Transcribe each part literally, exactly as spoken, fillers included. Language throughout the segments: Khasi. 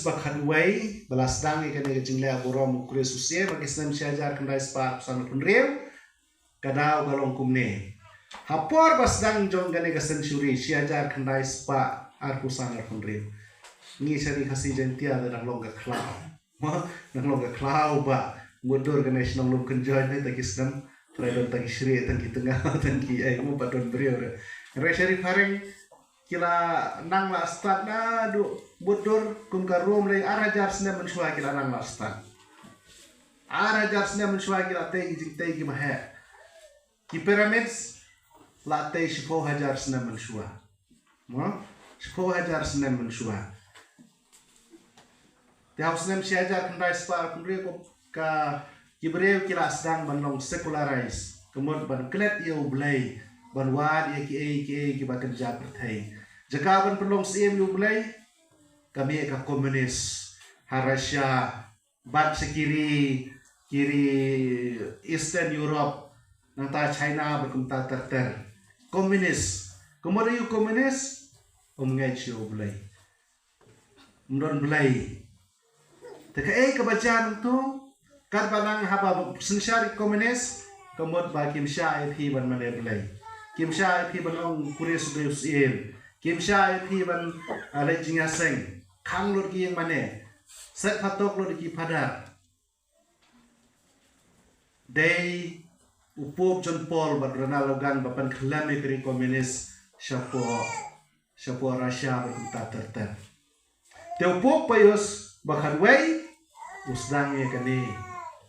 Ba khatwei ba la sdang ïa kane ka jingleh burom u Khrist u siem ha ki snem shi hajar khyndai spah arphew san arphew hynriew, ka daw ka long kumne. Ha por ba sdang jong kane ka century shi hajar khyndai spah arphew san arphew hynriew, ngi sha ri Khasi Jaiñtia te dang long ka khlaw. Mo, dang long ka khlaw ba mutdur kane shnong Lumkynjoin ne, tang ki snem, trai don tang ki shrieh, tang ki tnga, tang ki ei, mo, ba don briew re. Re sha ri phareng ki la nang la stad naduh mutdur kum ka Rom, lei ar hajar snem mynshuwa ki la nang la stad. Ar hajar snem mynshuwa ki la tei ki jingtei kiba heh. Ki pyramids la tei shiphew hajar snem mynshuwa. Mo? Shiphew hajar snem mynshuwa. Te ha u snem shi hajar khyndai spah arphew hynriew ka, ki briew ki la sdang ban long secularize, ka mut ban klet ïa U Blei, ban wad ïa kiei kiei kiba kynja pyrthei. Jaka ban pynlong syiem ïa U Blei, ka mih ka communist ha Russia, bad sha ki ri, ki ri Eastern Europe, nangta China bad kumta ter ter. Communist. Ka mut aïu communist? Ym ngeit shuh ïa U Blei. Ym don Blei. Te kaei kaba jia nangto? Katba nang haba synshar ïa ki communist, ka mut ba kim shah ïa phi ban mane Blei. Kim shah ïa phi ban ong u Khrist u dei u syiem. Kim shah ïa phi ban, ah, leit jingïaseng. Khang lut ki ïing mane. Set phatok lut ki phadar. Dei u Pope John Paul bad Ronald Reagan ba pynkhyllem ïa ka ri communist shapoh, shapoh Russia bad kumta ter ter. Te u Pope Pius ba khatwei u sdang ïa kane,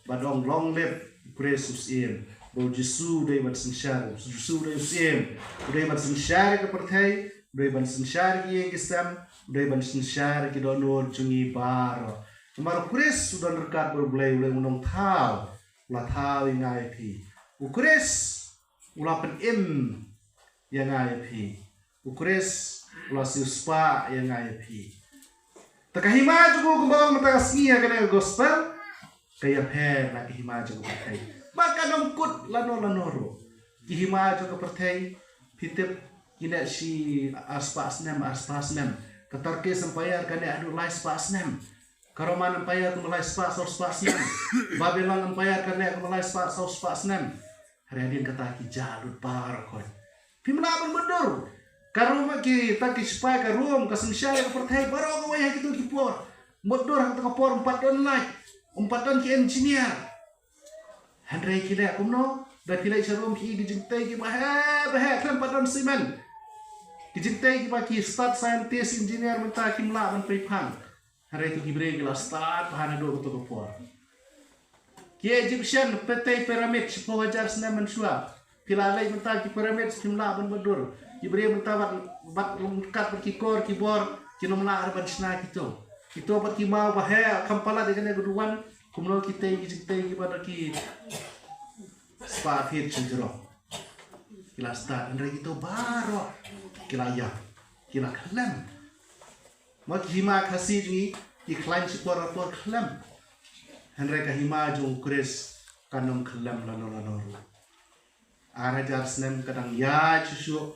ba dang long leh u Khrist u syiem, ba u Jisu u dei ban synshar, u Jisu u dei u syiem, u dei ban synshar ïa ka pyrthei, u dei ban synshar ïa ki ïing ki sem, u dei ban synshar ïa ki dohnud jong ngi baroh. Namar u Khrist u don ryngkat bad U Blei, U Blei u Nongthaw, u la thaw ïa nga ïa phi. U Khrist u la pynim ïa nga ïa phi. U Khrist u la siewspah ïa nga ïa phi. Te ka hima jong u kumba ong mynta ka sngi ha kane ka gospel, ka ïapher na ka hima jong ka pyrthei. Bad kan ym kut lano lano ruh. Ki hima jong ka pyrthei, phi tip, ki neh shi arspah snem, arspah snem. Ka Turkish Empire ka neh haduh lai spah snem. Ka Roman Empire kumba lai spah, saw spah snem. Babylon Empire ka neh kumba lai spah, saw spah snem. Hynrei hadien kata ki jah lut baroh khoit. Phim lah ban mutdur. Ka Rom, kita ki sipai ka Rom, ka synshar ïa ka pyrthei baroh kawei ha kito ki por. Mutdur ha kata ka por, ym pat don light, ym pat don ki engineer. Hynrei ki leh kumno? Da phi leit sha Rom phi i ki jingtei kiba heh, ba heh, khlem pat don cement. Ki jingtei kiba ki stad scientist, engineer mynta kim lah ban pynphang. Hynrei to ki briew ki la stad bha naduh kato ka por. Ki Egyptian, pynthei pyramid shiphew hajar snem mynshuwa. Phi la leit mynta ki pyramid phim lah ban mutdur. Ki briew mynta bad, bad ryngkat bad ki kor ki bor, kin ym lah ban shna kito. Kito bad ki maw ba heh kham palat ïa kane ka duwan, kumno ki tei ki jingtei kiba da ki spah feet sha jrong. Ki la stad, hynrei kito baroh ki la ïap, ki la khlem. Ma ki hima Khasi jong ngi ki khlaiñ shi por ar por khlem. Hynrei ka hima jong u Khrist kan ym khlem lano lano ruh. Ar hajar snem ka dang ïaid shuh shuh.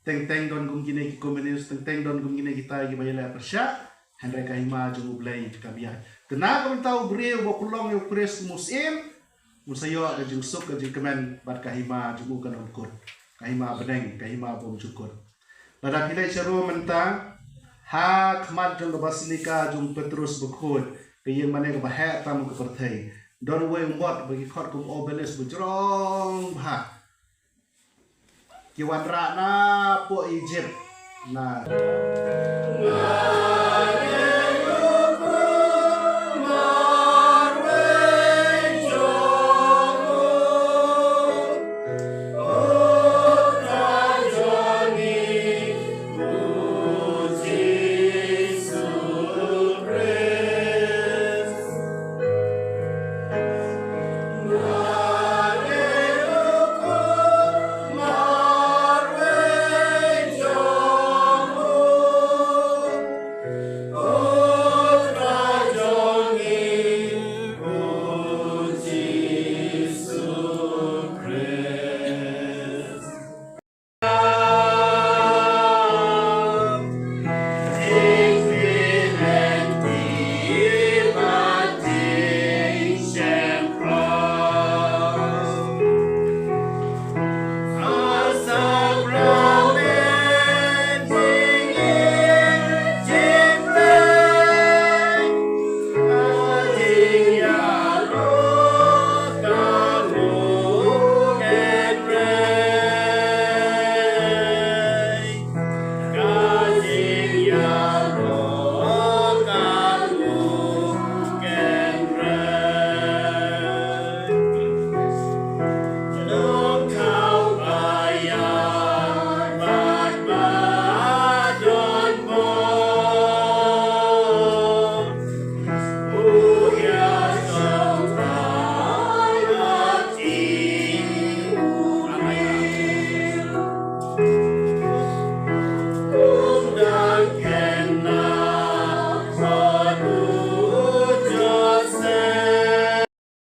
Teng teng don kum kine ki komunis, teng teng don kum kine kita kiba ïaleh pyrshah. Hynrei ka hima jong U Blei kam ïaid. Te na ka bynta u briew uba pynlong ïa u Khrist kum u syiem, un sa ïoh ka jingsuk ka jingkmen bad ka hima jong u kan ym kut. Ka hima bneng, ka hima bymjukut. Lada phi leit sha Rom mynta, ha khmat jong ka basilika jong u Petrus Bakhuid, ka ïing mane kaba heh tam ka pyrthei. Don uwei u mot ba ki khot kum u obelisk ba jrong bha. Ki wanrah na poh Ijipt na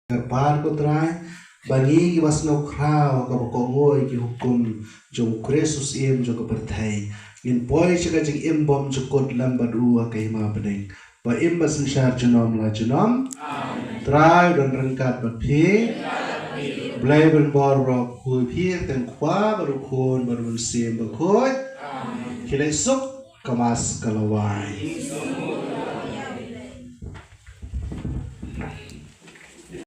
Kyrpad ko Trai ba ngi kiba sngewkhraw kaba kohnguh ïa ki hukum jong u Khrist u Syiem jong ka pyrthei, ngin poi sha ka jingim bymjukut lem bad u ha ka hima bneng, ba im bad synshar junom la junom. Trai u don ryngkat bad phi. Blei ban bor bad khuid phi, teng Kpa bad u Khun bad u Mynsiem Bakhuid. Ki leit suk, ka Mass ka la wai.